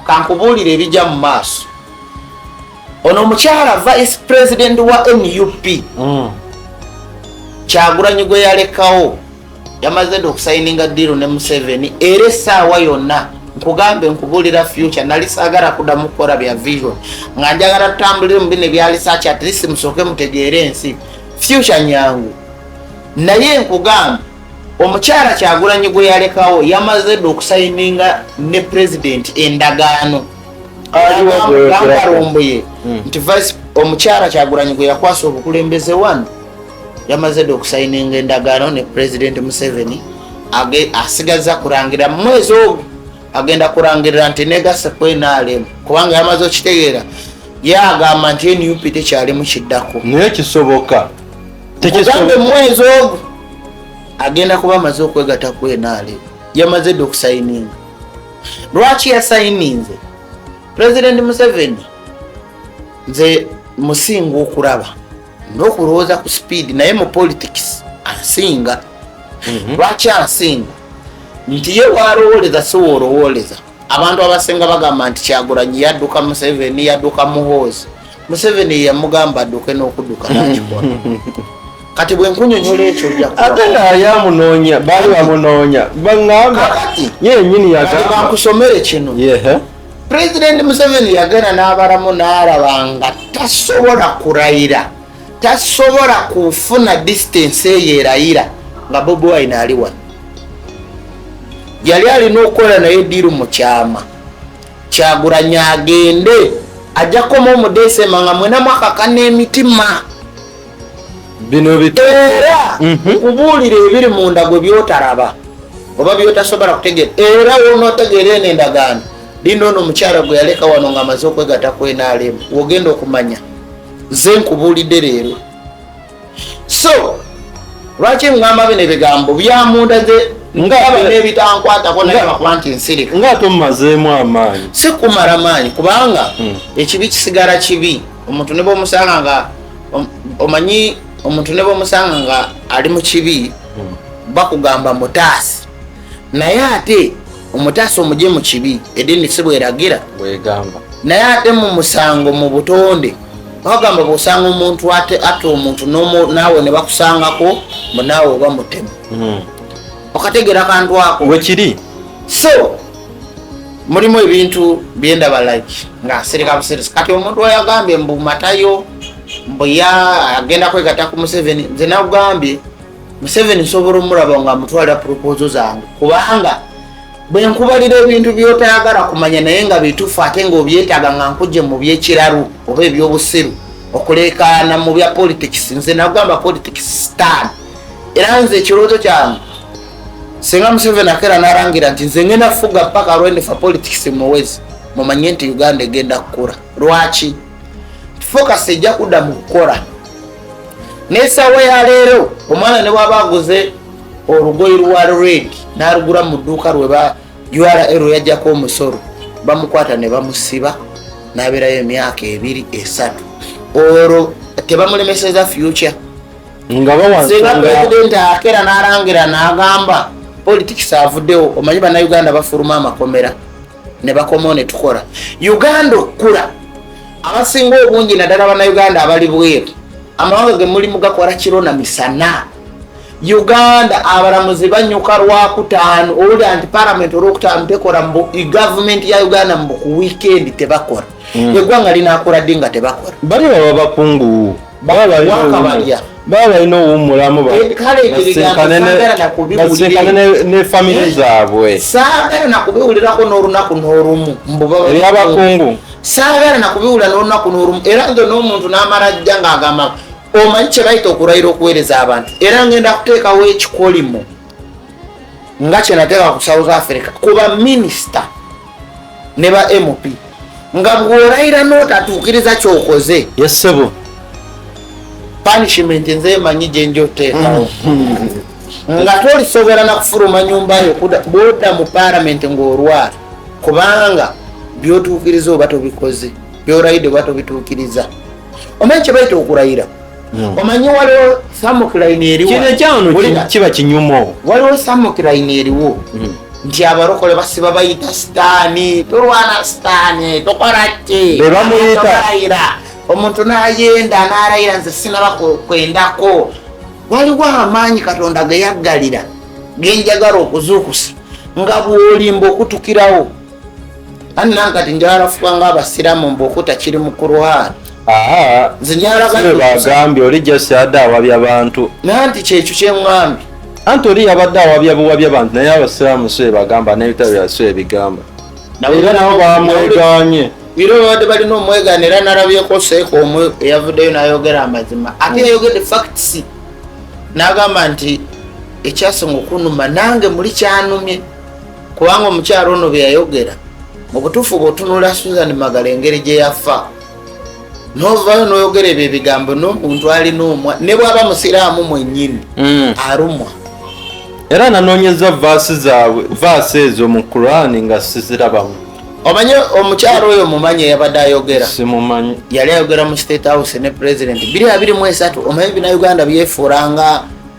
Kankubuulire ebijja mu maaso. Ono omukyala vice president wa NUP, Kyagulanyi gwe yalekawo, yamaze dda okusayininga deal ne Museveni. Era essaawa yonna nkugambe, nkubuulira future. Nali saagala kuddamu kukola bya vision, nga njagala tutambulire mu bino ebya research, at least musooke mutegeere ensi. Future nyangu, naye nkugamba omukyala Kyagulanyi gwe yalekawo yamaze dda okusayininga ne president endagaano. Aliwo gwe Gambalumbuye nti vice omukyala Kyagulanyi gwe yakwasa obukulembeze wano yamaze dda okusayininga endagaano ne President Museveni. Asigaza kulangira mu mwezi ogwo, agenda kulangirira nti negase ku NRM, kubanga yamaze okitegeera. Ye agamba nti NUP tekyalimu kiddako. Naye kisoboka? Kugambe mwezi ogwo agenda kuba amaze okwegatta ku NRM. Yamaze dda okusayininga. Lwaki yasayininze? President Museveni nze musinga okulaba n'okulowooza ku speed, naye mu politics ansinga. Lwaki ansinga? Nti ye walowooleza si woolowooleza. Abantu abasinga bagamba nti Kyagulanyi yadduka Museveni, yadduka Muhoozi. Museveni yamugamba adduke n'okudduka nakikola. Kati bwe nkunyonyola ekyo ojja Ate kulaba. nga yali amunoonya, baali bamunoonya, baŋŋamba. Kakati ye yennyini yagamba. Bankusomere kino. Yehe. President Museveni yagenda n'abalamu n'alaba nga tasobola kurayira, tasobola kufuna distance eyo erayira nga Bobi Wine ali wano. Yali alina okukola naye deal mu kyama. Kyagulanyi agende, ajja kukoma omu December nga mwena mwakakana emitima. Bino bit Era nkubuulira ebiri munda gwe byotaraba oba byotasobola kutegeera. Era wonootegeera eno endagaano, linda ono omukyala gwe yaleka wano ng'amaze okwegatta ku NRM, wogenda okumanya nze nkubuulidde leero. So lwaki ngamba bino ebigambo byamunda ze ngaba n'ebitankwatako, naye bakuba nti nsirika. Nga tomumazeemu amaanyi. Si kumala maanyi, kubanga ekibi kisigala kibi. Omuntu ne bwomusanga nga omanyi, omuntu ne bwomusanga nga ali mu kibi, bakugamba mutaasi, naye ate omutaasi omugye mu kibi, eddiini si bweragira? Bwegamba. Naye ate mu musango mu butonde bagamba bwosanga omuntu ate atta omuntu naawe ne bakusangako munaawe oba mutemu. Okategeera kantu ako? Wekiri. So mulimu ebintu byendaba like nga nsirika busirisi. Kati omuntu weyagambye mbu Matayo mbu ya agenda kwegatta ku Museveni, nze nagambye Museveni nsobola omulaba nga amutwalira proposal zange, kubanga bwe nkubalira ebintu byotayagala kumanya naye nga bituufu ate ng'obyetaaga, nga nkujje mu byekiralu oba ebyobusiru okulekaana mu bya politics. Nze nagamba politics stan. Era nze ekirooto kyange, singa Museveni akeera narangira nti nze ngenda fuga paka lwendifa, politics muwezi, mumanye nti Uganda egenda kukula. Lwaki? Focus ejja kudda mu kukola. N'essaawa ya leero omwana ne bwaba aguze olugoye lwa red n'alugula mu dduuka lwe ba URA yajjako omusolo, bamukwata ne bamusiba n'abeerayo emyaka 2, 3. Olwo tebamulemeseza future. Nga bawa Singa nsonga. President akera n'alangira n'agamba politics avuddewo, omanyi Bannayuganda bafuluma amakomera ne bakomawo ne tukola Uganda okukula. Abasinga obungi, naddala Bannayuganda abali bweru, amawanga ge mulimu gakola kiro na misana. Uganda abalamuzi banyuka Lwakutaano, owulira nti parliament Olwokutaano tekola, mbu gavumenti ya Uganda mbu ku weekend tebakola. Eggwanga linakola ddi nga tebakola? Bali baba bakungu, baba balina Wakabalya. Baba balina owummulamu Kale ebyo ebigambo saagala na kubiwulira. basinkane ne famire zaabwe. Saagala nakubiwulirako n'olunaku n'olumu mbu baba Ebyabakungu. Saagala nakubiwulira n'olunaku n'olumu. Era nze n'omuntu n'amala ajja ng'agamba, omanyi kye bayita okulayira okuweereza abantu, era ngenda kuteekawo ekikolimo nga kye nateeka ku South Africa ku baminisita ne ba MP, nga bw'olayira n'otatuukiriza kyokoze, Yessebo. punishment nze manyi gye nja oteekawo, nga tolisobola nakufuluma nyumba yo bwodda mu palamenti ng'olwala, kubanga byotuukiriza oba tobikoze, byolayidde oba tobituukiriza. Omanyi kye bayita okulayira? Omanyi waliwo thermocline eriwo. Kino ekyano Wulira. kiba kinyumo. Waliwo thermocline eriwo. Nti abalokole basiba bayita sitaani, tulwana sitaani, tukola ki? Be bamuyita. Tobalayira. Omuntu n'ayenda n'alayira, nze sinaba kwendako. Waliwo amaanyi Katonda ge yaggalira genjagala okuzuukusa nga bw'olimba okutukirawo. Ani nankati njagala fuka nga abasiraamu mbu okuta kiri mu Kuruhaani. Aa, Nze njagala sibe bagambye oli just adde awabya bantu. Nanti kyekyo kyeŋŋambye. Anti oli yabadde awabya buwabya bantu, naye abasiraamu si bagamba, n'ebitabo bya si ebigamba, era nabo bamweganye. Era babadde balina omwegaana. Era nalabyeko seeka omwe eyavuddeyo n'ayogera amazima, ate yayogedde facts, n'agamba nti ekyasinga okunuma nange muli kyanumye, kubanga omukyalo ono bye yayogera mu butuufu, bw'otunula Susan Magala engeri gye yafa, n'ovaayo n'oyogera ebyo ebigambo n'omuntu alina omwa, ne bw'aba musiraamu mwennyini, alumwa. Era nanoonyeza verse zaabwe, verse ezo mu Kurani nga sizirabamu. Omanye omukyalo oyo mumanyi eyabadde ayogera? Simumanyi. Yali ayogera mu State House ne President 2023. Omanyi binauganda byefuula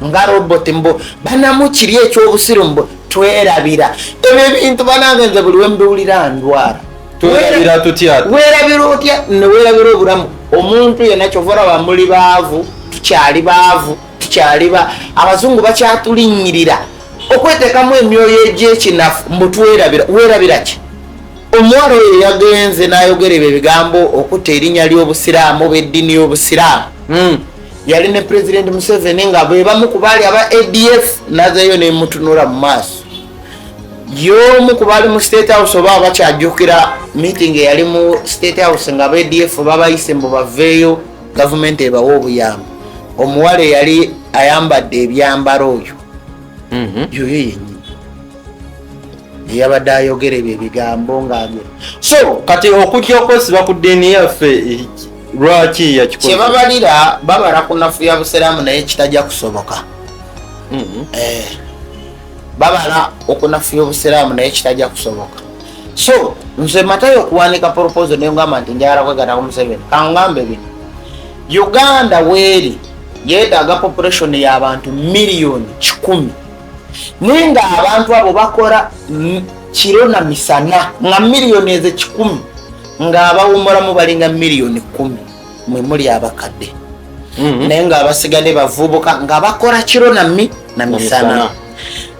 nga robot, mbu banamu kiri ekyobusiru, mbu twerabira ebyo ebintu. Banange, nze buli wembiwulira ndwala. Twerabira tutya? Weerabira otya neweerabira obulamu? Omuntu yenna, kyova olaba muli baavu, tukyali baavu, tukyali ba abazungu bakyatulinnyirira okweteekamu emyoyo egyekinafu, mbu twerabira. Weerabira ki? Omuwala oyo yagenze n'ayogera ebyo ebigambo okutta erinnya ly'obusiraamu oba eddiini y'obusiraamu. Yali ne President Museveni nga bwe bamu ku baali aba ADF, nazeeyo nemutunula mu maaso. Y'omu ku baali mu State House, oba abakyajjukira meeting eyali mu State House nga aba ADF babayise mbu baveeyo, gavumenti ebawe obuyambi. Omuwala eyali ayambadde ebyambalo oyo, yoyo yennyini eyabadde ayogera ebyo ebigambo ngaagera. So Kati okujja okwesiba ku ddiini yaffe, lwaki yakikoze? Kyebabalira babala ku nafu ya busiraamu, naye kitajja kusoboka. Babala okunafuya obusiraamu, naye kitajja kusoboka. So nze Matayo okuwandika proposal nengamba nti njagala kwegatta ku Museveni, kangambe bino: Uganda weeri yeetaaga population y'abantu 100,000,000, naye nga abantu abo bakola kiro na misana, nga 100,000,000 ng'abawumulamu balinga 10,000,000, mwe muli abakadde, naye ng'abasigadde bavubuka nga bakola kiro na misana,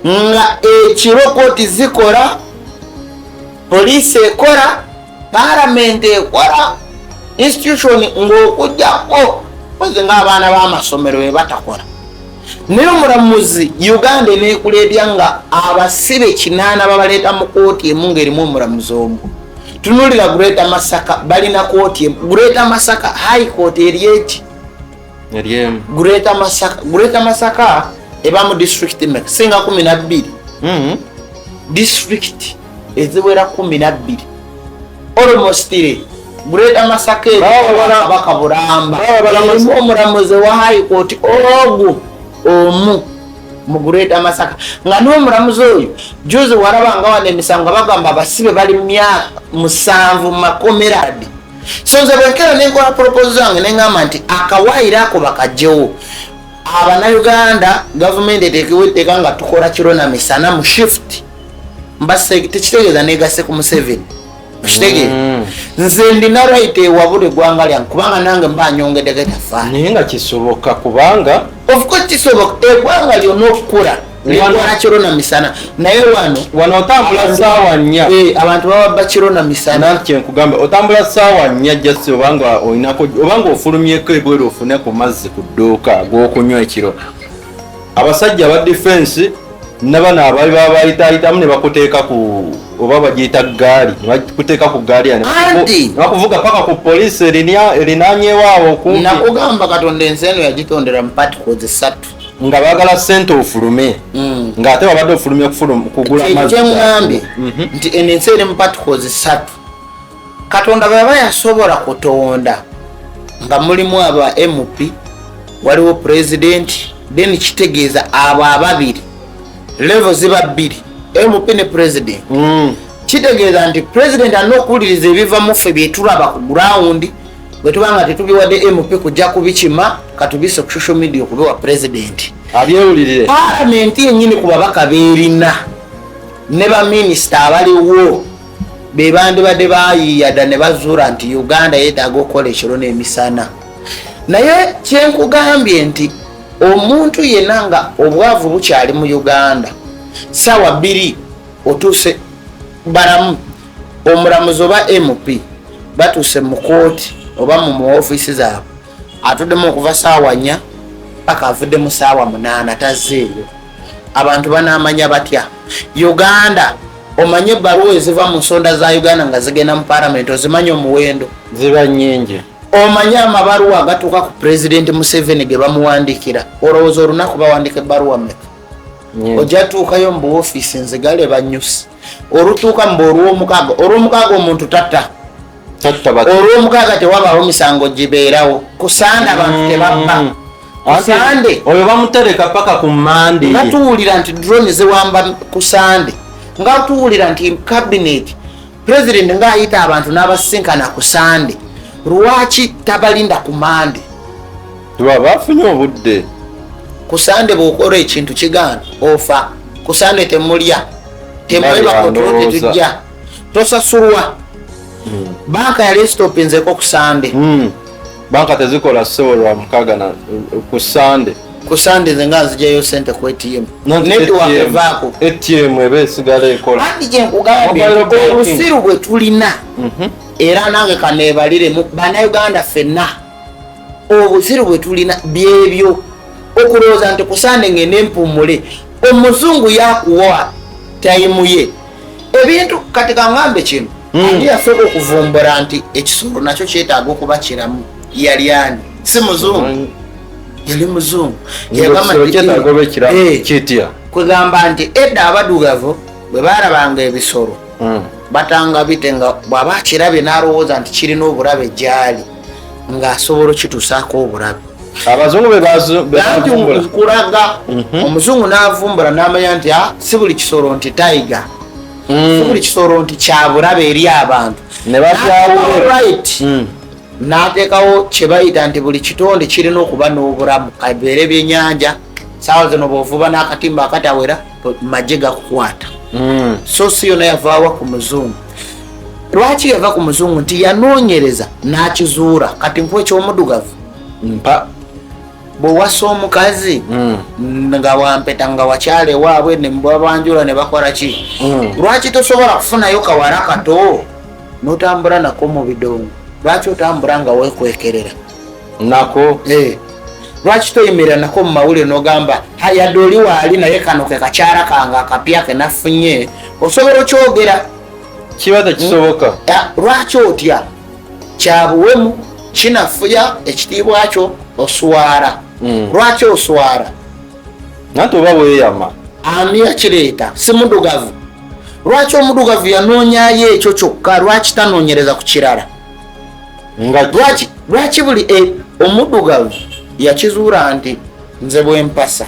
nga ekiro kooti zikola, poliisi ekola, paalamenti ekola, institution ng'okujjako ozi ng'abaana b'amasomero be batakola. Naye omulamuzi, Uganda eneekuleetya nga abasibe 8 babaleeta mu kooti emu ng'erimu omulamuzi omu. Tunulira Greater Masaka, balina kooti emu. Greater Masaka High Court eri eki? Eryemu. Greater Masaka, Greater Masaka eba mu district meka? Singa 12. District eziwera 12 almost. Greater Masaka Baba Kabaka bulamba Baba bala- erimu omulamuzi wa High Court ogwo omu mu Greater Masaka, nga n'omulamuzi oyo juzi walaba nga wano emisango bagamba abasibe bali myaka 7 mu makomeradi. So nze bwenkera nenkola proposal yange neŋŋamba nti akawaayiro ako bakajjewo, Abannayuganda, gavumenti eteekewo etteeka nga tukola kiro na misana mu shift. Mbase tekitegeeza negase ku Museveni, okitegeera? Nze ndina right ewabula eggwanga lyange, kubanga nange mba nyongeddeko etafaani. Naye nga kisoboka kubanga Of course kisoboka, eggwanga lyonna okukula likola kiro na misana, naye wano Wano otambula saawa 4. Abantu bababba kiro na misana. Nanti kyenkugamba, otambula saawa 4 just obanga olinako, obanga ofulumyeko ebweru ofune ku mazzi ku dduuka ag'okunywa ekiro, abasajja aba defense nabano abali babayitaayitamu ne bakuteeka ku, oba bagiyita gaali, ne bakuteeka ku gaali ya ne Anti! ne bakuvuga paka ku poliisi erinaanyeewaawo okumpi. Nakugamba, Katonda ensi eno yagitondera mu particles ssatu. Nga baagala sente ofulume, ng'ate babadde ofulumye kugula Kyekyo mazzi. kyeŋŋambye nti eno ensi eri mu particles ssatu. Katonda bwaba yasobola kutonda nga mulimu aba MP, waliwo president, then kitegeeza abo ababiri level ziba bbiri, MP ne president. Kitegeeza nti president alina okuwuliriza ebiva muffe byetulaba ku ground. Bwe tuba nga tetubiwadde MP kujja kubikima, katubise ku social media okubiwa president Abyewulirire. Paalamenti yennyini ku babaka beerina Ne baminisita abaliwo be bandibadde bayiiya dda ne bazuula nti Uganda yeetaaga okukola ekiro n'emisana. Naye kyenkugambye nti omuntu yenna nga obwavu bukyali mu Uganda, saawa 2 otuuse balamu omulamuzi oba MP batuuse mu kooti oba mu ofiisi zaabwe, atuddemu okuva saawa 4 paka avuddemu saawa 8, tazzeeyo. Abantu banaamanya batya Uganda? Omanye ebbaluwa eziva mu nsonda za Uganda nga zigenda mu palamenti, ozimanyi omuwendo? Ziba nnyingi. Omanye amabaluwa agatuuka ku Pulezidenti Museveni ge bamuwandiikira? Olowooza olunaku bawandiika ebbaluwa meka? Ojja tuukayo mu buofiisi nzigale banyusi, olutuuka mu olwomukaaga, olwomukaaga omuntu tatta, olwomukaaga tewabaawo misango gibeerawo, kusanda abantu tebabba kusande. Oyo bamutereka paka ku Mande. Nga tuwulira nti drone ziwamba ku Sande, nga tuwulira nti cabinet president ng'ayita abantu n'abasisinkana ku Sande, lwaki tabalinda ku Mande? Tuba bafunye obudde. Ku Sande bw'okola ekintu kigaana, ofa. Ku Sande temulya, temwebaka, otulo tetujja, tosasulwa. Banka yali esitopinzeko ku Sande? Banka tezikola, ssebo, lwa mukaaga na ku Sande. Ku Sande nze nga nzijayo sente ku ATM, network evaako. ATM eba esigala ekola. Anti kyenkugambye, obusiru bwe tulina, era nange kaneebaliremu, Bannayuganda ffenna obusiru bwe tulina byebyo okulowooza nti kusande ngende mpumule. Omuzungu yakuwa time ye ebintu. Kati kaŋŋambe kino, ani yasooka okuvumbula nti ekisolo nakyo kyetaaga okuba kiramu? Yali ani? Si muzungu? Yali muzungu. Kitya? Kwegamba nti edda abadugavu bwe balabanga ebisolo, batanga bite nga bw'aba akirabye n'alowooza nti kirina obulabe gyali, ng'asobola okituusaako obulabe. Abazungu Anti nkulaga, omuzungu n'avumbula n'amanya nti si buli kisolo nti tiger, si buli kisolo nti kyabulabe eri abantu. Ne babyawula. Right, n'ateekawo kye bayita nti buli kitonde kirina okuba n'obulamu, kabeere byenyanja. Saawa zino bw'ovuba n'akatimba akatawera, magye gakukwata. So si yona yavaawa ku muzungu. Lwaki yava ku muzungu? Nti yanoonyereza n'akizuula. Kati nkuwa eky'omudugavu. Mpa. Bw'owasa omukazi nga wampeta, nga wakyala ewaabwe ne babanjula ne bakola ki, lwaki tosobola kufunayo kawala kato n'otambula nako mu bidongo? Lwaki otambula nga weekwekerera? Nako. Eh. Lwaki toyimirira nako mu mawulire n'ogamba, yadde oli waali, naye kano ke kakyala kange akapya ke nafunye"? Osobola okyogera. Kiba tekisoboka. Lwaki otya? Kyabuwemu, kinafuya ekitiibwa kyo, oswala. Lwaki oswala? Nanti oba weeyama. Ani yakireeta? Si mudugavu? Lwaki omudugavu yanoonyayo ekyo kyokka? Lwaki tanoonyereza ku kirala? Nga Lwaki buli omudugavu yakizuula nti nze bwempasa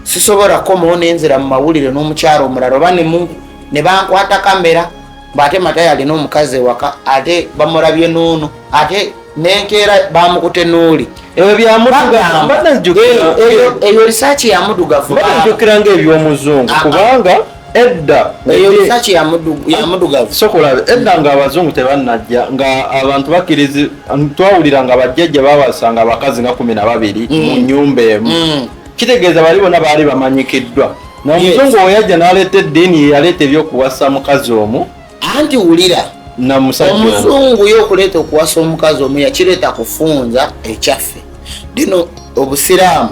sisobola kukomawo nenzira mu mawulire n'omukyalo omulala, oba ne bankwata kamera bwate Matayo alina omukazi ewaka, ate bamulabye n'ono, ate nenkeera bamukute n'oli. Ebyo byamudugavu. Mbadde nzijukira. Eyo research ya mudugavu. Mbadde nzijukira ng'ebyomuzungu, Ah, ah. kubanga edda Eyo research ya mudugavu. Sokolabe, edda nga abazungu tebannajja, nga abantu bakkirizi, twawulira nga bajjajja babasanga abakazi nga 12 mu nnyumba emu. Kitegeeza bali bonna baali bamanyikiddwa. N'omuzungu we yajja n'aleeta eddiini ye, yaleeta ebyokuwasa mukazi omu Anti wulira, na musajja omu. Omuzungu ye okuleeta okuwasa omukazi omu yakireeta kufunza ekyaffe lino obusiraamu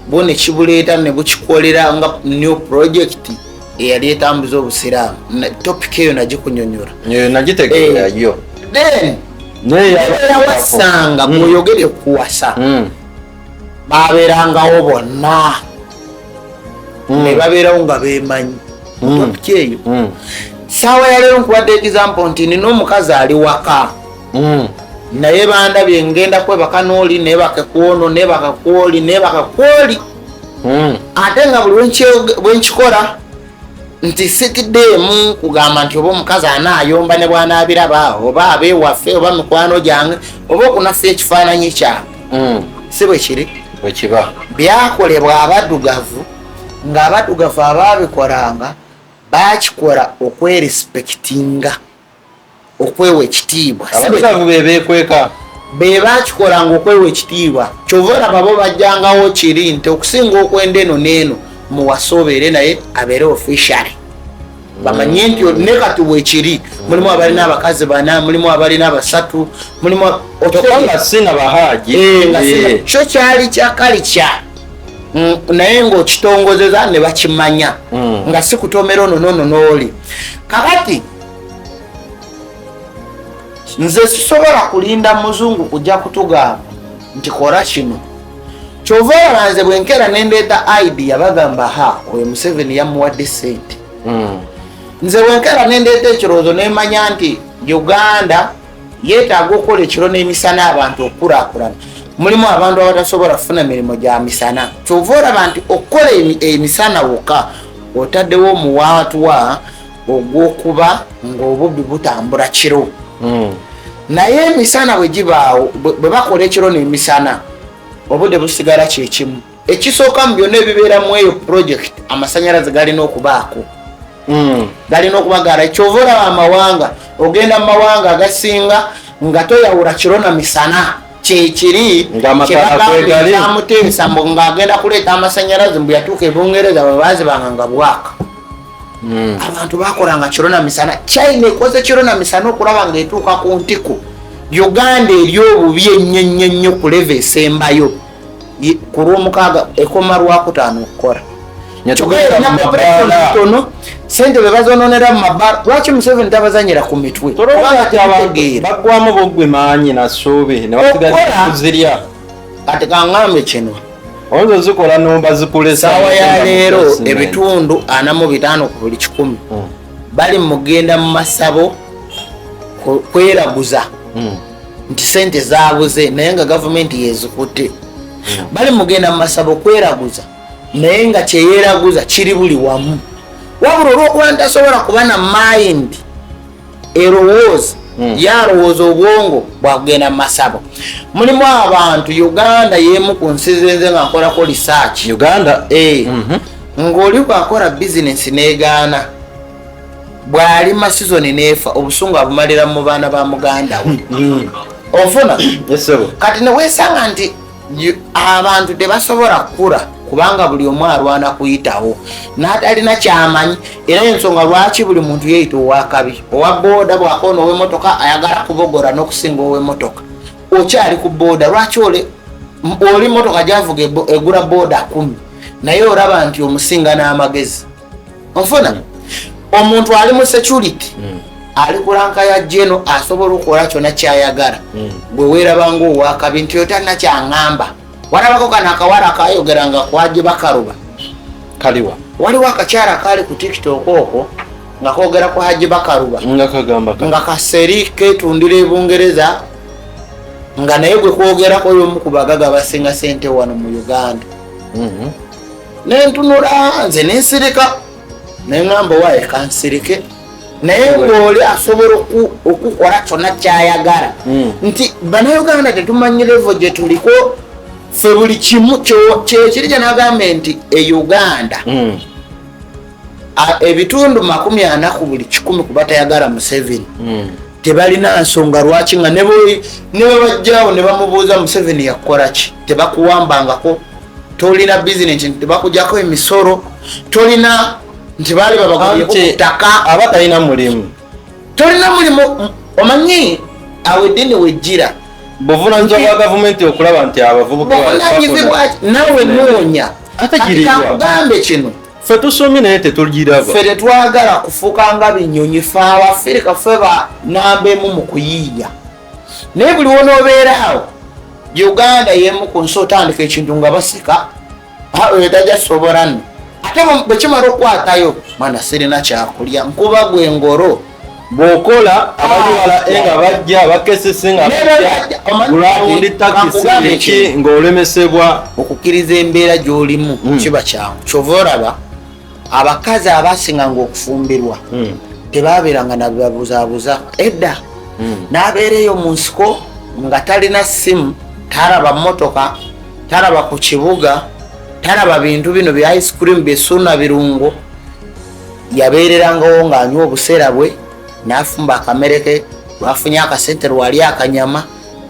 bwo ne kibuleeta ne bukikolera nga new project eyali etambuza obusiraamu. Topic eyo nagikunyonyola. Eyo nagitegeera yo. Then Naye yawasanga, bw'oyogere kuwasa, babeerangawo bonna ne babeerawo nga beemanyi. Topic eyo, saawa ya leero nkuwadde example nti nina omukazi ali waka, naye bandabye ngenda kwebaka n'oli, nebake kwono, nebaka kwoli, nebaka kwoli, ate nga buli bwenkikola nti sitiddeemu kugamba nti oba omukazi anaayomba ne bwanaabiraba, oba abeewaffe, oba mikwano gyange, oba okunafuya ekifaananyi kyange. Si bwe kiri? Bwekiba. Byakolebwa abaddugavu, ng'abaddugavu abaabikolanga. Bakikola okwerespectinga, okwewa ekitiibwa. Abaddugavu be beekweka. Be bakikolanga okwewa ekitiibwa. Kyova olaba bo bajjangawo kiri nti okusinga okwenda eno n'eno, muwase obeere naye, abeere officially, bamanye nti ne kati bwekiri. Mulimu abalina abakazi bana, mulimu abalina abasatu, mulimu Kyokka nga sina bahaji. Eh, nga kyo kyali kya culture, naye ng'okitongozeza ne bakimanya nga si kutomera ono nono n'oli. Kakati nze sisobola kulinda muzungu kujja kutugamba nti kola kino. Kyova olaba nze bwenkera nendeeta idea, bagamba, "Ha, oyo Museveni yamuwadde sente." Nze bwenkera nendeeta ekirowoozo, nemanya nti Uganda yeetaaga okukola ekiro n'emisana, abantu okukulaakulana. Mulimu abantu abatasobola kufuna mirimu gya misana. Kyova olaba nti okukola emisana wokka otaddewo omuwaatwa ogw'okuba ng'obubbi butambula kiro. Naye emisana bwe gibaawo, bwe bakola ekiro n'emisana, obudde busigala kyekimu. Ekisooka mu byonna ebibeeramu eyo project, amasanyalaze galina okubaako, galina okuba gala. Kyova olaba amawanga, ogenda mu mawanga agasinga nga toyawula kiro na misana, kyekiri. Ng'amatala kwegali. Kyebamuteesa mbu ng'agenda kuleeta amasanyalaze, mbu yatuuka e Bungereza bwe baazibanga nga bwaka. Abantu bakolanga kiro na misana. China ekoze kiro na misana okulaba ng'etuuka ku ntiko. Uganda eri obubi ennyo ennyo ennyo ku level esembayo. Ku Lwomukaaga ekoma Lwakutaano okukola. Ne tugenda mu mabaala. Tono sente be bazononera mu mabaala. Lwaki Museveni tabazanyira ku mitwe? Tolowooza nti abantu Tegeera. baggwamu buggwe maanyi na ssuubi ne basigaza Okukola. kuzirya? Kati kaŋŋambe kino. Oyinza ozikola nomba zikulesa. Saawa ya leero, ebitundu 45 ku buli 100 bali mugenda mu masabo kweraguza nti sente zabuze, naye nga gavumenti yezikutte. Bali mugenda mu masabo kweraguza, naye nga kyeyeraguza kiri buli wamu, wabula olwokuba ntasobola kuba na mind erowooza, yalowooza obwongo bwakugenda mu masabo. Mulimu abantu, Uganda yemu ku nsi zenze nga nkolako research. Uganda. Eh, ng'oli bwakola bizinesi negaana, bw'alima sizoni neefa, obusungu abumalira mu baana ba muganda we. Onfuna? Yes, ssebo. Kati newesanga nti abantu tebasobola kukula kubanga buli omu alwana kuyitawo n'atalina kyamanyi. Era ensonga lwaki buli muntu yeeyita owakabi, owa booda bwakoona ow'emmotoka ayagala kubogola n'okusinga ow'emmotoka. Okyali ku booda, lwaki oli motoka gyavuga egula booda 10, naye olaba nti omusinga n'amagezi? Onfuna? Omuntu ali mu security, ali ku rank ya general, asobola okukola kyonna kyayagala. Gwe weerabanga owakabi nti otalina kyaŋŋamba. Walabako kano akawala akayogeranga kwaje bakaluba? Kaliwa? Waliwo akakyala akaali ku TikTok okwo nga kogera ku Haji Bakaluba. Nga kagamba nga kaseri ketundira e Bungereza, nga naye gwe kwogerako y'omu ku bagaga abasinga sente wano mu Uganda. Nentunula nze nensirika, neŋŋamba, "Waaye kansirike," naye ng'oli asobola okukola kyonna kyayagala. Nti Bannayuganda tetumanyi level gye tuliko ffe. Buli kimu kyekiri kyenagambe nti e Uganda ebitundu 40 ku buli 100 ku batayagala Museveni tebalina nsonga lwaki, nga ne bwe bajjawo ne bamubuuza, "Museveni yakukola ki?" Tebakuwambangako, tolina bizinesi nti tebakujjako emisolo, tolina nti baali babagobyeko ku Anti ttaka. Aba talina mulimu. Tolina mulimu. Omanyi awo eddiini wejjira. Buvunanyizibwa bwa gavumenti okulaba nti abavubuka Buvunanyizibwa naawe, noonya. Ate Kati giriwa? kakugambe kino. Ffe tusomye naye tetugiraba. Ffe tetwagala kufuuka nga binyonyi. Fe Abafirika ffe ba namba emu mu kuyiiya, naye buli wonoobeera awo, Uganda yemu ku nsi otandika ekintu nga baseka, "Ah, oyo tajja sobola nno." Ate bwe kimala okukwatayo, mwana sirina kyakulya, nkuba gwe ngoro. Bw'okola abaliwala e nga bajja bakesese nga Ne bajja, ground takisi Kakugambe eki kino. Ng'olemesebwa. Okukkiriza embeera gy'olimu kiba kyangu. Kyova olaba abakazi abasinganga okufumbirwa tebabeeranga nabibabuzaabuza edda. N'abeera eyo mu nsiko nga talina ssimu, talaba mmotoka, talaba ku kibuga, talaba bintu bino bya ice cream, byesuna birungo. Yabeererangawo ng'anywa obuseera bwe, n'afumba akamere ke, lwafunye akasente lwali akanyama,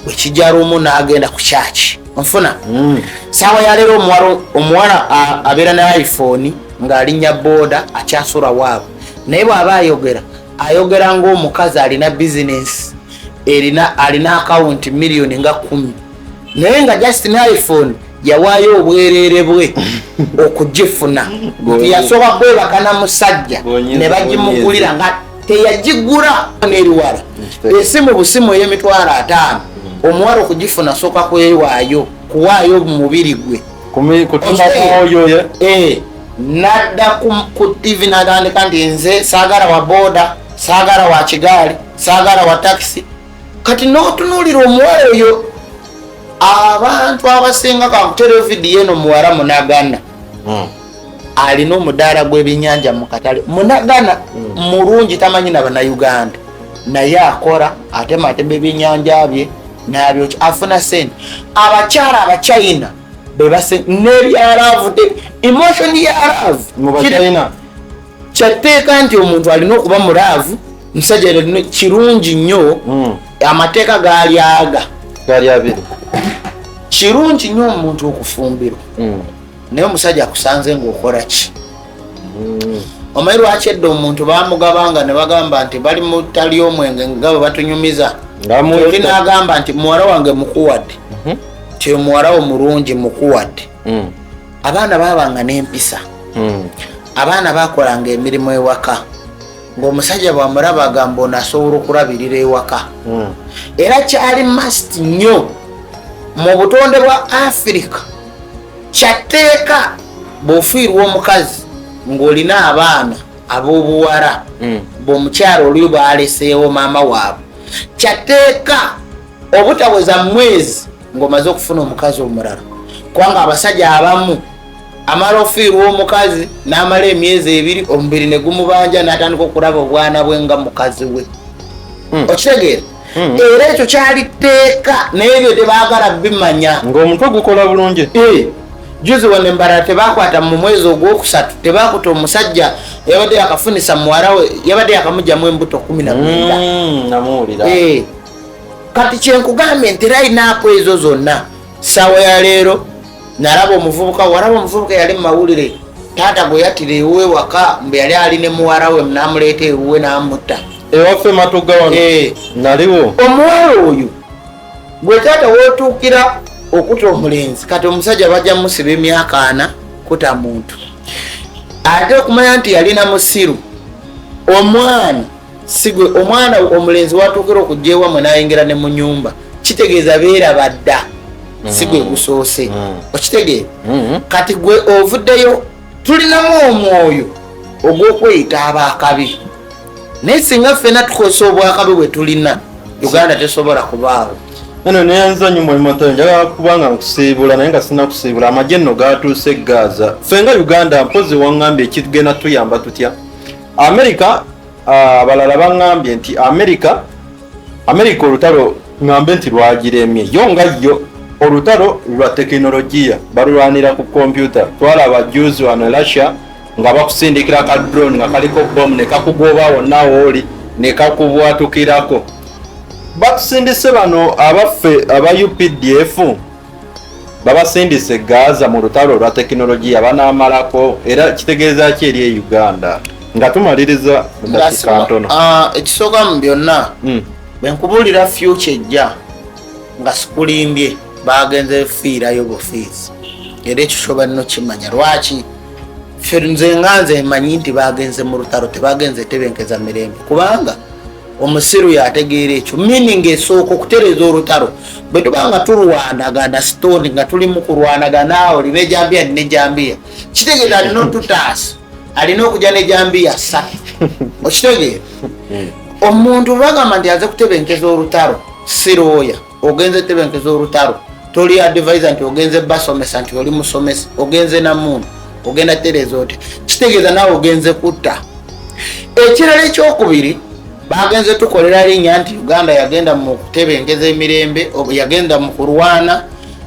bwekijja lumu n'agenda ku kyaki. Onfuna? Saawa yaleero omuwala abeera ne iPhone ng'alinnya booda, akyasula waabwe, naye bw'aba ayogera, ayogera ng'omukazi alina bizinesi, erina alina akawunti miliyoni nga 10, naye nga just ne iPhone yawaayo obwereere bwe okugifuna, nti yasooka kwebaka na musajja ne bagimugulira nga teyagigula n'eriwala. Esimu busimu ey'emitwalo 50, omuwala okugifuna sooka kwewaayo, kuwaayo mubiri gwe. Kutuma. Nadda ku TV natandika nti nze saagala wa booda, saagala wa kigaali, saagala wa takisi. Kati n'otunuulira omuwala oyo, abantu abasinga kakutereyo vidiyo eno, muwala munagana alina omudaala gw'ebyenyanja mu katale munagana mulungi, tamanyi na Bannayuganda, naye akola atematema ebyenyanja bye nabyokya, afuna sente. Abakyala Abachina bebase n'ebya love, emotion ya love. Mu Bachina? Kyatteeka nti omuntu alina okuba mu love, musajja kirungi nnyo. Amateeka gaali aga Gaali abiri. Kirungi nnyo omuntu okufumbirwa, naye omusajja akusanze ng'okola ki? Omanyi lwaki edda omuntu bamugabanga ne bagamba nti bali mu ttali omwenge nga bwe batunyumiza? Oli n'agamba nti muwala wange mukuwadde, ti omuwala wo mulungi mukuwadde. Abaana babanga n'empisa, abaana bakolanga emirimu ewaka, ng'omusajja bwamulaba agamba ono asobola okulabirira ewaka. Era kyali must nnyo mu butonde bwa Afirika, kyatteeka bw'ofiirwa omukazi ng'olina abaana ab'obuwala, bw'omukyalo oli baleseewo maama waabwe, kyatteeka obutaweza mwezi ng'omaze okufuna omukazi omulala, kubanga abasajja abamu amala ofiirwa omukazi n'amala emyezi 2, omubiri ne gumubanja, n'atandika okulaba obwana bwe nga mukazi we. Okitegeera? Era ekyo kyali tteeka, naye ebyo tebaagala bimanya. Ng'omutwe gukola bulungi. Juzi wano embalala tebakwata mu mwezi ogwokusatu, tebakuta omusajja yabadde yakafunisa muwala we, yabadde yakamugjamu embuto 19. Namuwulira. Kati kyenkugambye nti line-up ezo zonna, saawa ya leero nalaba omuvubuka, walaba omuvubuka yali mumawulire, taata gwe yattira ewuwe waka, mbu yali ali ne muwala we, namuleeta ewuwe n'amutta. Ewaffe Matuga wano. Naliwo. Omuwala oyo gwe taata wootuukira okuta omulenzi, kati omusajja bajja musiba emyaka 40 kuta muntu, ate okumanya nti yalina musiru omwana sigwe omwana omulenzi watuukira okujja ewamwe n'ayingira ne mu nyumba, kitegeeza beeraba dda, si gwe gusoose. Okitegeera? Kati gwe ovuddeyo, tulinamu omwoyo ogw'okweyita abaakabi, naye singa ffena tukozesa obwakabi bwe tulina, Uganda tesobola kubaawo. Eno neyanza nnyo mwami Matayo, njagala kubanga nkusiibula, naye nga sinakusiibula, amagye nno gatuuse e Gaza. Ffe nga Uganda, mpozi waŋŋambye ekigenda tuyamba tutya? Amerika, abalala baŋŋambye nti Amerika olutalo ŋŋambe nti lwagiremye yo nga yo olutalo lwa tekinologiya, balulwanira ku kompyuta. Twalaba juzi wano Russia nga bakusindikira ka drone nga kaliko bomu ne kakugoba wonna wooli ne kakubwatukirako. Batusindise bano abaffe aba UPDF, babasindise Gaza mu lutalo olwa tekinologiya, banaamalako? Era kitegeeza ki eri e Uganda nga tumaliriza mu dakiika ntono? Ekisooka mu byonna, bwe nkubuulira future ejja nga sikulimbye, bagenze fiirayo bufiizi, era ekyo kyoba nno kimanya. Lwaki? Ffe nze nga nze manyi nti bagenze mu lutalo, tebagenze tebenkeza mirembe, kubanga omusiru yategeera ekyo. Meaning esooka okutereeza olutalo, bwe tuba nga tulwanagana stone, nga tuli mu kulwanagana, olina ejambiya, nina ejambiya, kitegeeza alina otutaasa, alina okujja nejambiya ssatu. Okitegeera? Omuntu bagamba nti aze kutebenkeza olutalo, si looya ogenze tebenkeza olutalo, toli advisor nti ogenze basomesa nti oli musomesa, ogenze namuntu ogenda tereeza oti, kitegeeza naawe ogenze kutta. Ekirala ekyokubiri, bagenze tukolera linnya nti Uganda yagenda mu kutebenkeza emirembe, yagenda mu kulwana,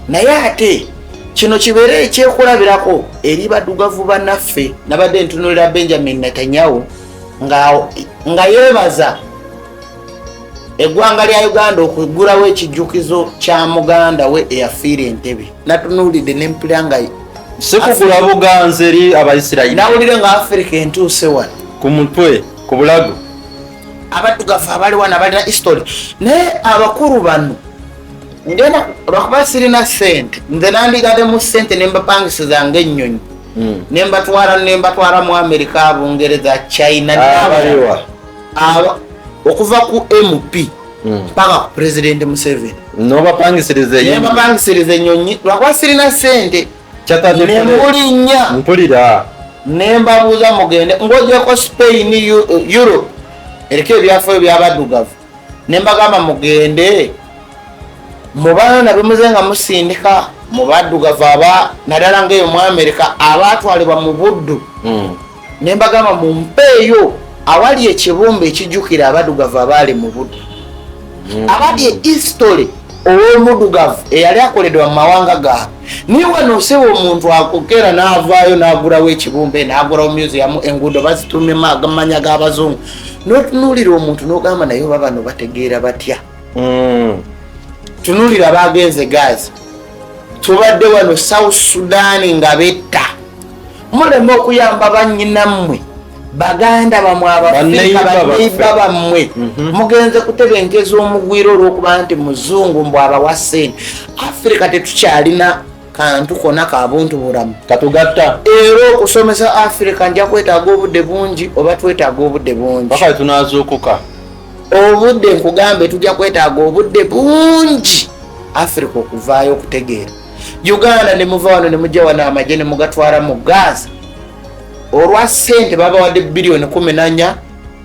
naye ate Kino kibeere ekyekulabirako eri baddugavu bannaffe. Nabadde ntunulira Benjamin Netanyahu nga yeebaza eggwanga lya Uganda okuggulawo ekijjukizo kya muganda we eyafiira Entebe. Natunuulidde nempulira nga Sikugula buganzi eri Abaisirayiri. Nawulire nga Afirika entuuse wano. Ku mutwe, ku bulago. Abaddugavu abali wano abalina history, naye abakulu bano ngenda lwakuba sirina sente, nze nandigaddemu sente nembapangisiza ngaennyonyi nembatwala mu Amerika, Bungereza, China. Abaliwa? Okuva ku MP paka ku President Museveni. Nobapangisiriza eyo. Nembapangisiriza ennyonyi, lwakuba sirina sente. Kyatadde. Nembulinnya. Mpulira. Nembabuuza, mugende ng'ogyeko Spain, Europe eriko ebyafaayo by'abaddugavu, nembagamba mugende mu baana bemuze nga musindika mu baddugavu aba naddala ngaeyo mu Amerika abatwalibwa mu buddu. Nembagamba mumpeeyo awali ekibumbe ekijjukira abaddugavu abaali mu buddu, abali history ow'omuddugavu eyali akoledwa mu mawanga gaabwe. Niye wano oseba omuntu akukera n'avaayo n'agulawo ekibumbe, n'agulawo museum, enguudo bazitumemu agamanya g'abazungu, n'otunuulira omuntu n'ogamba, naye oba bano bategeera batya? Tunuulira bagenze Gaza, tubadde wano South Sudan nga betta. Muleme okuyamba bannyinammwe, baganda bamwe Abafirika, Banneighbor baffe. Banneighbor bammwe. Mugenze kutebenkeza omugwiro olw'okuba nti muzungu, mbw abawa ssente. Afirika tetukyalina kantu konna ka buntu bulamu Katugatta. Era okusomesa Afirika nja kwetaaga obudde bungi, oba twetaaga obudde bungi. Paka tunazuukuka. Obudde, nkugambe, tujja kwetaaga obudde bungi Afirika okuvaayo okutegeera. Uganda ne muva wano ne mujja wano amagye ne mugatwala mu Gaza olwa ssente babawadde biliyoni 14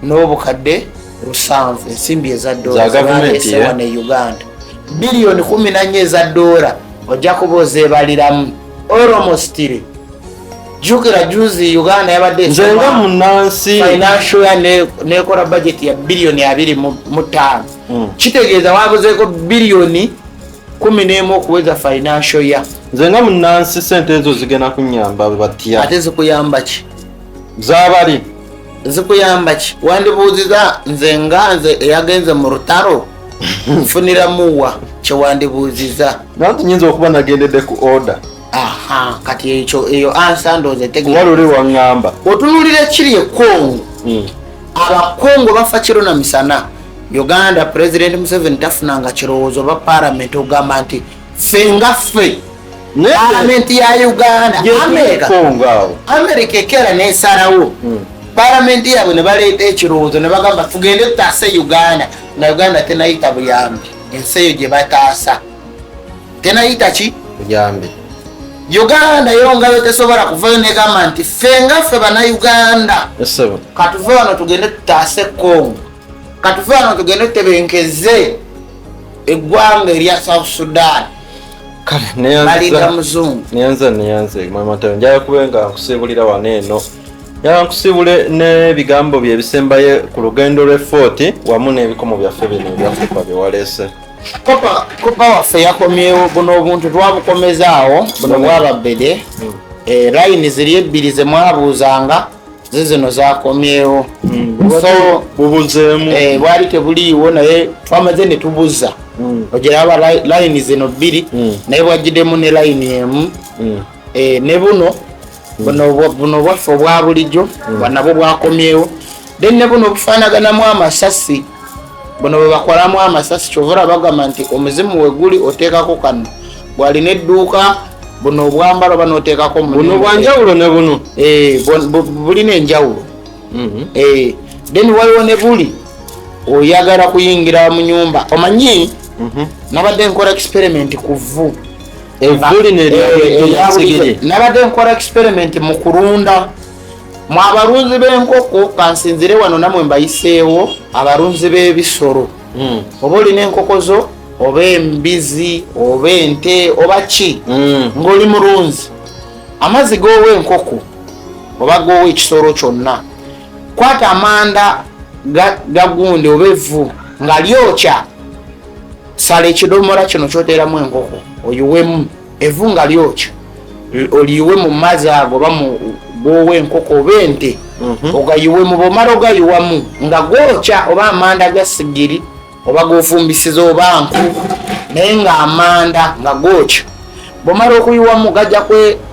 n'obukadde 700, ensimbi eza dola. Za gavumenti, Zebaleese eh? wano e Uganda biliyoni 14 eza dola, ojja kuba ozeebaliramu almost. Jjukira juzi Uganda yabadde Nze nga munansi financial year nekola budget ya biliyoni 25. Kitegeeza wabuzeeko biliyoni 11 okuweza financial year. Nze nga munansi, sente ezo zigenda kunyamba batya? Ate zikuyamba ki? Zabali. Zikuyamba ki? Wandibuuziza nze nga nze eyagenze mu lutalo, nfuniramuwa kyewandibuuziza? Nanti nyinza okuba nagendedde ku order. Aha, kati ekyo, eyo answer ndowooza Kuba etegeera. luli waŋŋamba. Otunuulira ekiri e Kongo, Abakongo bafa kiro na misana. Uganda, President Museveni tafunanga kirowoozo oba parliament ogamba nti ffe nga ffe palamenti ya Uganda, America, Kongo awo. America ekera nesalawo, palamenti yaabwe ne baleeta ekirowoozo ne bagamba tugende tutaase Uganda, nga Uganda tenayita buyambi. Ensi eyo gye bataasa tenayita ki? Buyambi. Uganda yo ngayo tesobola kuvayo negamba nti ffe nga ffe Bannayuganda Esebo. katuve wano tugende tutaase Congo, katuve wano tugende tutebenkeze eggwanga erya South Sudan. Kale. Balinda Neyanza. muzungu. Neyanza, neyanze mama Tayo. Njagala kube nga nkusiibulira wano eno, njagala nkusiibule n'ebigambo bye ebisembayo ku lugendo lw'e Fort wamu n'ebikomo byaffe bino ebyafuuka bye waleese. Copper waffe yakomyewo. Buno obuntu twabukomezaawo, buno bwababbede. Layini ziri ebbiri zemwabuuzanga, zizino zakomyewo. So Bubuzeemu. Bwali tebuliiwo, naye twamaze ne tubuza. Ogiraba layini zino bbiri, naye bwagiddemu ne layini emu. Ne buno buno bwaffe obwa bulijjo nabwo bwakomyewo. Then ne buno bufaanaganamu amasasi, buno bwe bakolamu amasasi. Kyova olaba bagamba nti omuzimu we guli oteekako kano, bwalina edduuka, buno obwambalo oba n'oteekako. Buno bwanjawulo ne buno. Bulina enjawulo. Then waliwo ne buli oyagala kuyingira mu nyumba, omanyi nabadde nkola experiment ku vvu. Evvu lino Erya bulijjo. eryasigiri. Nabadde nkola experiment mu kulunda mu abalunzi b'enkoko. Kansinzire wano namwe mbayiseewo abalunzi b'ebisolo. Oba olina enkoko zo, oba embizi, oba ente, oba ki, ng'oli mulunzi, amazzi g'owa enkoko oba g'owa ekisolo kyonna, kwata amanda gagundi oba evvu nga lyokya, sala ekidomola kino kyoteeramu enkoko oyiwemu. Evvu nga lyokya, oliyiwe mu mazzi ago oba gwowa enkoko oba ente, ogayiwemu. Bwomala ogayiwamu nga gwokya, oba amanda ga sigiri oba gofumbisiza oba nku, naye nga amanda nga gwokya, bwomala okuyiwamu gajja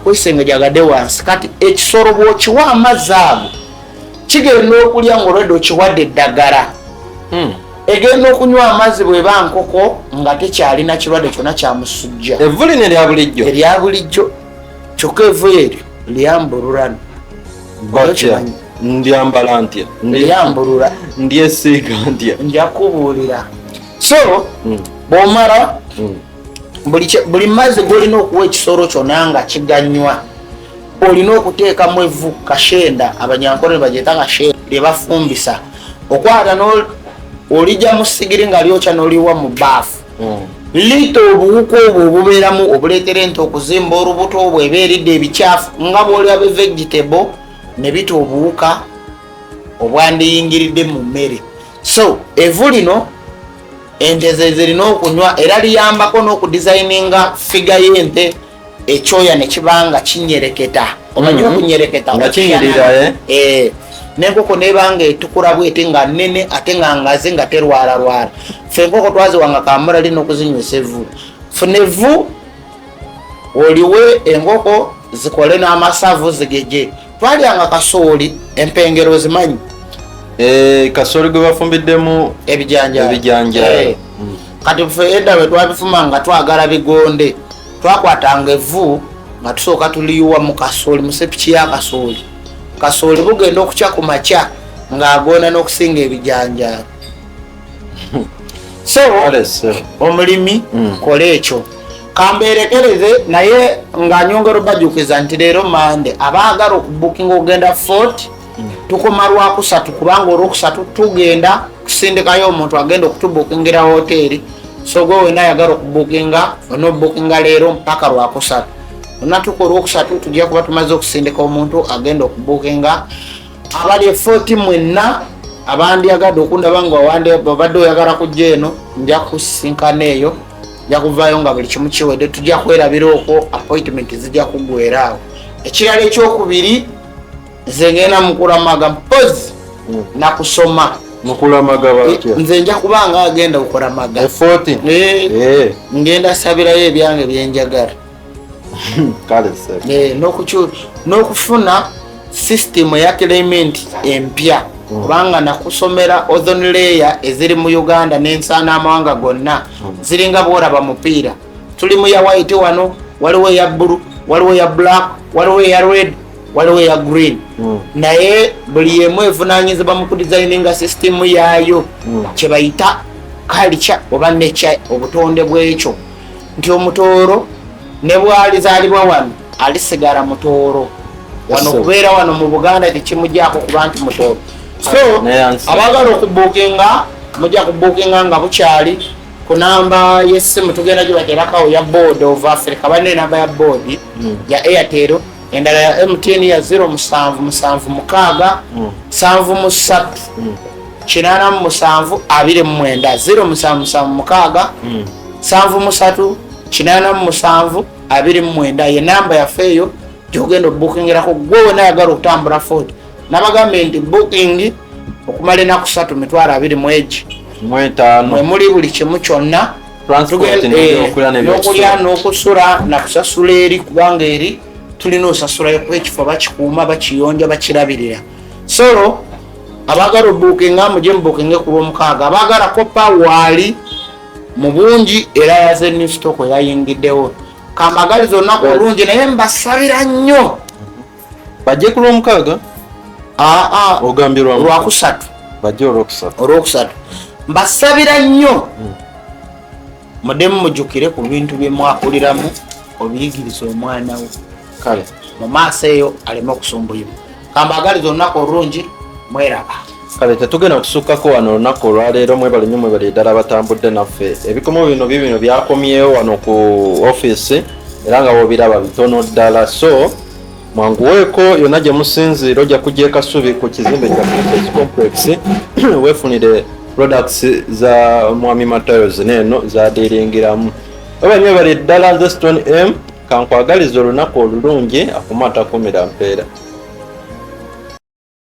kwesengejja gadde wansi. Kati ekisolo bw'okiwa amazzi ago, kigenda okulya ngaolwedde okiwadde eddagala. Egenda okunywa amazzi, bweba nkoko, nga tekyalina kirwadde kyonna kyamusujja. Evvu lino erya bulijjo? Erya bulijjo, kyokka evvu eryo lyambululano. Batya? Ndyambala ntya? Lyambulula. Ndyesiiga ntya? Nja kubuulira. So bwomala, buli mazzi golina okuwa ekisolo kyonna nga kiganywa, olina okuteekamu evvu kashenda, Abanyankole bagyeta kashenda, lye bafumbisa. Okwata olijja mu sigiri nga lyokya, n'oliwa mu baafu. Liita obuwuka obwo obubeeramu obuleetera ente okuzimba olubuto bweba eridde ebikyafu, nga bw'olya be vegetable ne bita obuwuka obwandiyingiridde mu mmere. So evvu lino ente ze zirina okunywa, era liyambako n'okudesigninga figure y'ente, ekyoya ne kiba nga kinyereketa. Omanyi okunyereketa? Nga kinyirira, eh? Eh, n'enkoko nebanga etukula bwete, nga nene ate nga ngazi, nga terwalalwala. Fe enkoko twaziwanga kamulali n'okuzinywesa evvu. Funa evvu oliwe enkoko zikole n'amasavu zigeje. Twalyanga kasooli, empengero ozimanyi? Eh, kasooli gwe bafumbiddemu ebijanjaalo. Ebijanjaalo. Eh. Kati ffe edda bwe twabifuma nga twagala bigonde, twakwatanga evvu nga tusooka tuliyiwa mu kasooli, mu sepiki ya kasooli. Kasooli bugenda okukya ku makya ng'agonda n'okusinga ebijanjaalo. So Kale ssebo. omulimi, kola ekyo. Kambeerekereze, naye nga nyongera obajjukiza nti leero Mande, abaagala okubukinga okugenda Fort, tukoma Lwakusatu, kubanga Olwokusatu tugenda kusindikayo omuntu agenda okutubukingira hoteeri. So gwe wena ayagala okubukinga, onobukinga leero mpaka Lwakusatu. Onatuka Olwokusatu, tujja kuba tumaze okusindika omuntu agenda okubukinga. Abali e Fort mwenna abandyagadde okundaba nga obadde oyagala kujja eno, nja kusisinkana eyo. Nja kuvaayo nga buli kimu kiwedde, tujja kwerabira okwo, appointment zijja kuggwera awo. Ekirala ekyokubiri, nze ngenda mukulamaga mpozi nakusoma. Mukulamaga batya? Nze nja kuba nga agenda okulamaga. E Fort? Eh, ngenda sabirayo ebyange byenjagala. Kale ssebo. Eh, n'okufuna system eya climate empya, kubanga nakusomera ozone layer eziri mu Uganda n'ensaana amawanga gonna ziringa bworaba mupiira. Tuli mu ya white wano, waliwo eya blue, waliwo eya black, waliwo eya red, waliwo eya green. Naye buli emu evunanyizibwa mu kudesigninga system yaayo, kyebayita culture oba nature, obutonde bwekyo, nti omutooro ne bwalizaalibwa wano alisigala mutooro wano. Yes, sir. Kubeera wano mu Buganda tekimujjako kuba nti mutooro. So Naye ansi. abaagala okubuukinga, mujja kubuukinga nga bukyali ku namba y'essimu tugenda gibaterakawo ya Board of Africa. Balina enamba ya board ya Airtel, endala ya MTN ya 0776 73 87 29, 0776 73 87 29, ye namba yaffe eyo gyogenda obukingirako gwe wena ayagala okutambula Fort. Nabagambye nti booking okumala enaku 3, 20000 mwegi 5. Mwe muli buli kimu kyonna. Transport, n'ebyokulya. N'okulya n'okusula nakusasula eri, kubanga eri tulina osasulayo kuba ekifo bakikuuma, bakiyonja, bakirabirira. So abaagala obuukinga, mujye mubuukinge ku Lwomukaaga. Abaagala copper waali mu bungi, era yaze new stock yayingiddewo. Kambagaliza olunaku olungi, naye mbasabira nnyo. Bajje ku Lwomukaaga? Aa. Ogambye lwa Lwakusatu. Bajje Olwokusatu. Olwokusatu. Mbasabira nnyo, muddemu mujjukire ku bintu bye mwakuliramu, obiyigiriza omwana wo Kale. mu maaso eyo aleme okusumbuyibwa. Kambagaliza olunaku olungi, mweraba. Kale, tetugenda kusukkako wano olunaku olwaleero. Mwebale nnyo, mwebale ddala abatambudde naffe. Ebikomo bino bibino byakomyewo wano ku ofiisi, era nga wobiraba bitono ddala. So mwanguweeko, yonna gye musinziira ojja kujja e Kasubi ku kizimbe kya Princess Complex, weefunire products za Mwami Matayo zino eno zadeeringiramu. Oba nywebale ddala. Nze Stone M. Kankwagaliza olunaku olulungi, akuma atakumira mpeera.